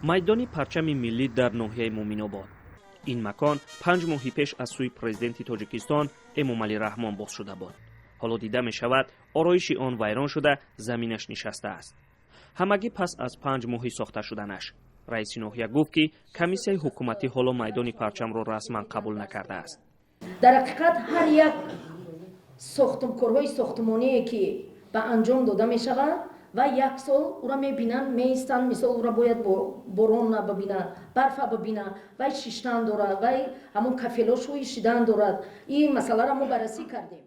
Майдони Парчами миллӣ дар ноҳияи Муъминобод. Ин макон 5 моҳи пеш аз сӯи Президенти Тоҷикистон Эмомалӣ Раҳмон боз шуда буд. Ҳоло дида мешавад, ороиши он вайрон шуда, заминаш нишастааст. Ҳамагӣ пас аз 5 моҳи сохта шуданаш. Раиси ноҳия гуфт, ки комиссияи ҳукуматӣ ҳоло майдони Парчамро расман қабул накардааст. Дар ҳақиқат, ҳар як корҳои сохтмоние, ки ба анҷом дода мешавад, ва як сол ура мебинанд, меистанд. Мисол, ура бояд борона бибина, барфа бибина, вай шиштан дорад, вай ҳамон кафелошӯи шидан дорад. Ин масъаларо мо баррасӣ кардем.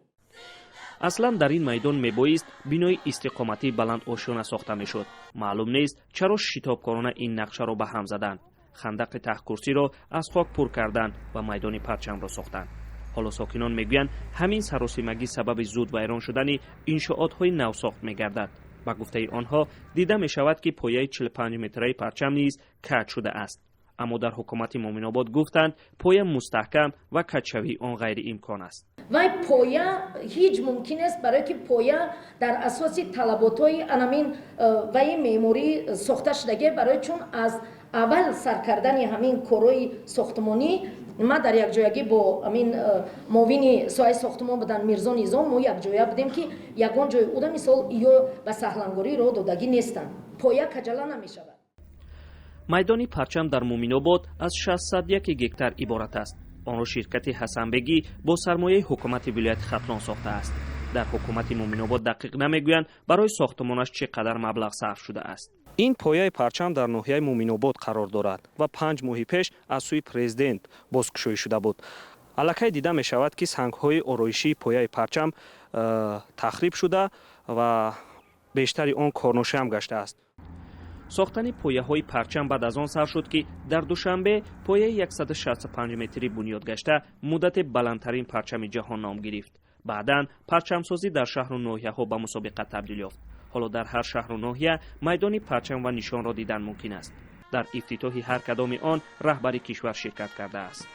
Аслан дар ин майдон мебоист бинои истиқоматии баландошёна сохта мешуд. Маълум нест, чаро шитобкорона ин нақшаро ба ҳам заданд, хандақи таҳкурсиро аз хок пур карданд ва майдони Парчамро сохтанд. Ҳоло сокинон мегӯянд, ҳамин саросимагӣ сабаби зуд вайрон шудани иншоотҳои навсохт мегардад. Ба гуфтаи онҳо, дида мешавад, ки пояи 45 метраи парчам низ каҷ шудааст. Аммо дар ҳукумати Муъминобод гуфтанд, поя мустаҳкам ва каҷшавии он ғайриимкон аст. Вай поя ҳеҷ мумкин нест, барое ки поя дар асоси талаботҳои анамин ваи меъморӣ сохта шудагӣ. Барои чун аз аввал сар кардани ҳамин корҳои сохтмонӣ ма дар якҷоягӣ бо ҳамин муовини соҳаи сохтмон будан, Мирзо Низом, мо якҷоя будем, ки ягон ҷои уда, мисол, ё ба саҳлангорӣ роҳ додагӣ нестанд. Поя каҷала намешавад. Майдони Парчам дар Муъминобод аз 601 гектар иборат аст. Онро ширкати Ҳасанбегӣ бо сармояи ҳукумати вилояти Хатлон сохтааст. Дар ҳукумати Муъминобод дақиқ намегӯянд, барои сохтмонаш чӣ қадар маблағ сарф шудааст. Ин пояи парчам дар ноҳияи Муъминобод қарор дорад ва 5 моҳи пеш аз сӯи Президент бозкушоӣ шуда буд. Аллакай дида мешавад, ки сангҳои ороишии пояи парчам тахриб шуда ва бештари он корношоям гаштааст. Сохтани пояҳои парчам баъд аз он сар шуд, ки дар Душанбе пояи 165 метрӣ бунёд гашта, муддате баландтарин парчами ҷаҳон ном гирифт. Баъдан парчамсозӣ дар шаҳру ноҳияҳо ба мусобиқа табдил ёфт. Ҳоло дар ҳар шаҳру ноҳия майдони парчам ва нишонро дидан мумкин аст. Дар ифтитоҳи ҳар кадоми он раҳбари кишвар ширкат кардааст.